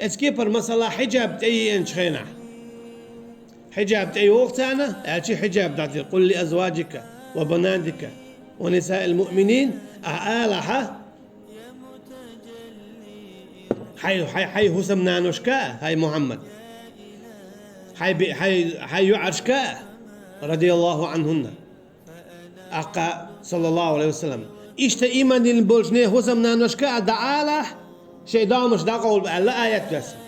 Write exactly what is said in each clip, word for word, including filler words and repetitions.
Эцкепар масала хьиджаб тӀееанчу хенахь. Хьиджаб тӀейогӀу царна, аьлча хьиджаб дӀатир: «Къул ли азваджика ва банатика ва нисаил муъминин», ахь алахьа, хьай, хьай, хьай хӀусамнаношка, хьай Мухьаммад, хьай би-, хьай, хьай йоӀаршка, радияллаху анхунна. Аккха, саллаллаху алейхи ва саллям, иштта иман дина болчу нехан хӀусамнаношка а дӀаалахь, шайн домаш дӀакъовла аьлла аят доьссина.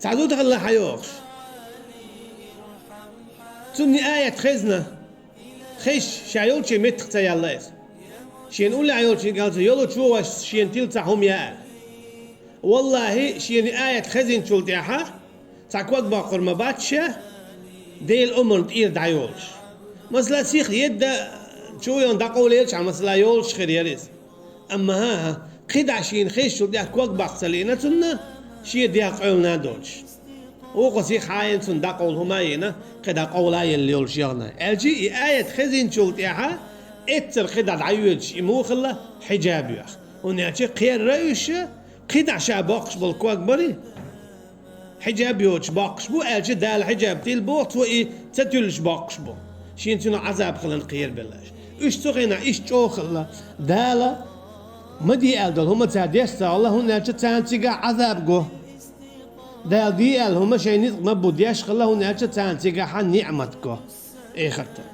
Цхьа зуда хилла хьайогӀуш. Цунна и аят хезна, хезча, ша йолчу меттах ца яьлла иза. Шена уллехь йолчу йолу чу вайша шена тилла цхьа хӀума яа аьлла. Валлахи, шена и аят хезинчул тӀаьхьа цхьа ког боккхур ма бац ша, Делан омранна тӀера дӀайолуш. Масала, сиха едда чу йолу дӀакъовлаелчахь, масала, йолуш хир яра иза. Амма хӀан-хӀа, кхидӀа шена хезчул тӀаьхьа ког баккха ца лиъна цунна, шен дегӀ къевлина доцуш. Вукхо сиха хьайна цунна дӀакъовла хӀума а йина, кхидӀа къовла а елла йолуш яхана. Аьлча и аят хезинчул тӀаьхьа эццара кхидӀа дӀайоьдуш и муха хилла, хьиджаб йоьхна. ХӀунда аьлча кхерра уьш, кхидӀа ша боккхуш болу ког барий? Хьиджаб йоцуш боккхуш бу, аьлча Дала хьиджаб тилла боху, цо и ца туьллуш боккхуш бу. Шена цуьнан Ӏазаб хиларна кхерабелла аьлча. Уьш цу хенахь иштта чӀогӀа хилла. Дала ма де аьлла долу хӀума цара деш ца хилла, хӀунда аьлча царна цигахь Ӏазаб го. Дала де аьлла хӀума шайн ницкъ ма бу деш хилла, хӀунда аьлча царна цигахь ниъмат го. Эхартан.